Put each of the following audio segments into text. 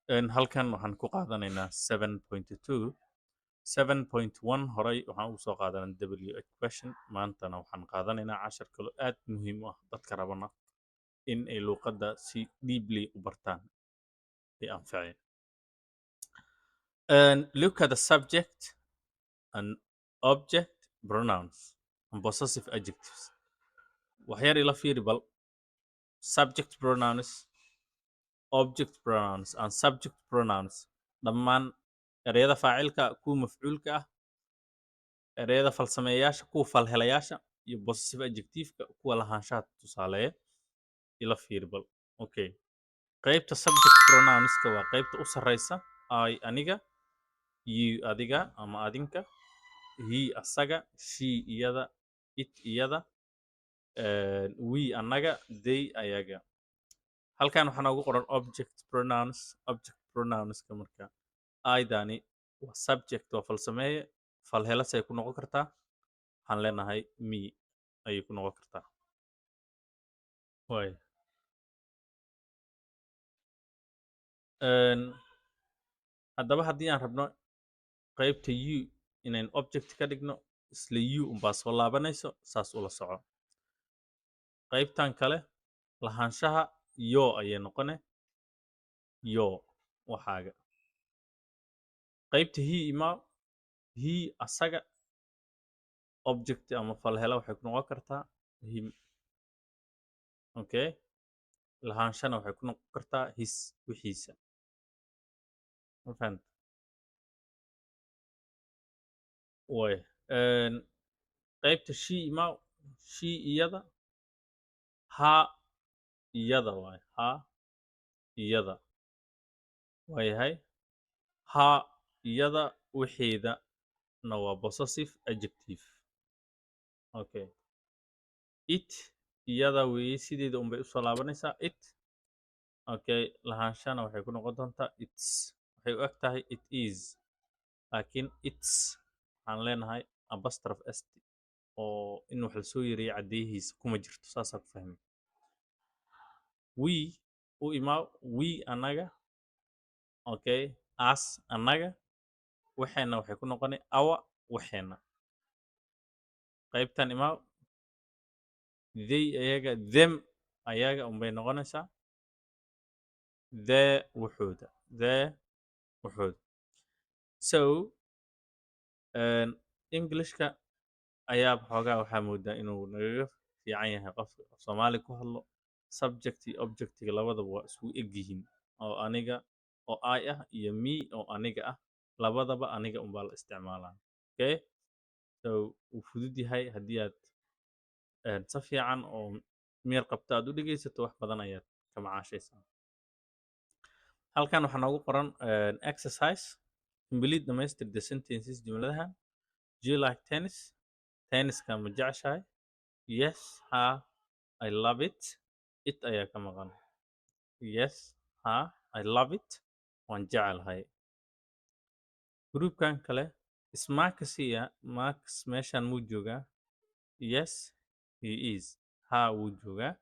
Halkan waxaan ku qaadanaynaa 7.2, 7.1. Horay waxaan ugu soo qaadanay WH question. Maantana waxaan qaadanaynaa cashar kaloo aad muhiim u ah dadka rabana in ay luuqadda si deeply u bartaan ay anfaceen. And look at the subject and object pronouns and possessive adjectives. Waxyar ila fiiri bal: subject pronouns, object pronouns and subject pronouns, dhammaan ereyada faacilka, kuwa mafcuulka ah, ereyada falsameeyaasha, kuwa falhelayaasha iyo possessive adjective-ka, kuwa lahaanshaha tusaaleeya. Ila fiiri bal. Okay, qaybta subject pronounska waa qaybta u sarreysa: I, aniga; you, adiga ama adinka; he, asaga; she, iyada; it, iyada; we, annaga; they, ayaga. Halkan waxaa noogu qoran object pronouns. Object pronounska marka, I-dani waa subject, waa falsameeye. Falhelas ay ku noqon kartaa? Waxaan leenahay me ayay ku noqon kartaa. Waay, haddaba haddii aan rabno qaybta you inayn object ka dhigno, isla you unbaa soo laabanayso, saas ula soco. Qaybtan kale lahaanshaha your ayay noqone, your, waxaaga. Qaybta he ima, he, asaga, object ama falhela waxay ku noqon kartaa him. Okay, lahaanshana waxay ku noqon kartaa his, wixiisa. Ma fahanta? Way, qaybta she ima, she, iyada; her, iyada waay, her, iyada. Waayahay, her, iyada, wixeeda na waa possessive adjective. Okay, it, iyada weeye, sideeda unbay usoo laabanaysaa, it. Okay, lahaanshana waxay ku noqon doontaa its. Waxay u eg tahay it is, laakiin its waxaan leenahay apostrophe s oo in wax lasoo yareeyo caddeyihiisa kuma jirto, saasaa ku fahmay. We u imaa, we, annaga. Okay, us, annaga. Waxeenna waxay ku noqonay our, waxeenna. Qaybtan imaa, they, ayaga; them, ayaga unbay noqonaysaa; their, wuxooda, their, wuxooda. So Englishka ayaa xoogaa waxaa moodaa inuu nagaga fiican yahay qofka Soomaali ku hadlo. Subject iyo objectiga labadaba waa isku eg yihiin, oo aniga oo I ah iyo me oo aniga ah, labadaba aniga unbaa la isticmaalaa. Okay, so wuu fudud yahay. Haddii aad si fiican oo miyir qabta aad u dhegeysato, wax badan ayaad ka macaashaysaa. Halkan waxaa noogu qoran exercise. Complete, dhamaystir, the sentences, jumladaha. Do you like tennis? Tenniska ma jeceshahay? Yes, ha, I love it. It ayaa ka maqan. Yes, ha, I love it, waan jecelahay. Groupkan kale: Is Mark here? Mark meeshan muu joogaa? Yes, he is, ha, wuu joogaa.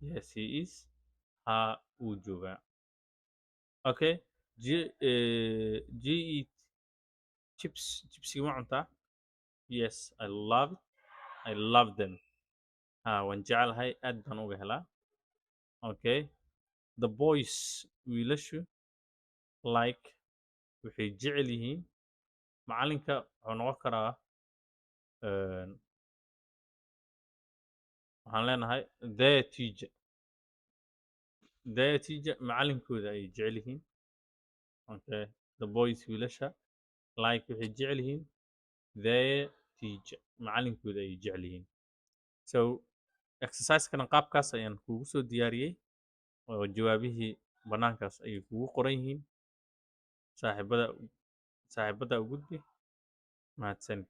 Yes, he is, ha, wuu joogaa. Okay, do you eat chips? Chipsiga ma cuntaa? Yes, I love it, I love them, ha, waan jecelahay, aad baan uga helaa. Okay, the boys, wiilashu, like, waxay jecel yihiin macalinka. Wuxuu noqon karaa, waxaan leenahay their teacher. Their teacher, macalinkooda ayay jecel yihiin. Okay, the boys, wiilasha, like, waxay jecel yihiin, their teacher, macalinkooda ayay jecel yihiin. So exercise-kana qaabkaas ayaan kugu soo diyaariyey oo jawaabihii banaankaas ayay kugu qoran yihiin. Saaxiibada, saaxiibada u gudbi. Mahadsanid.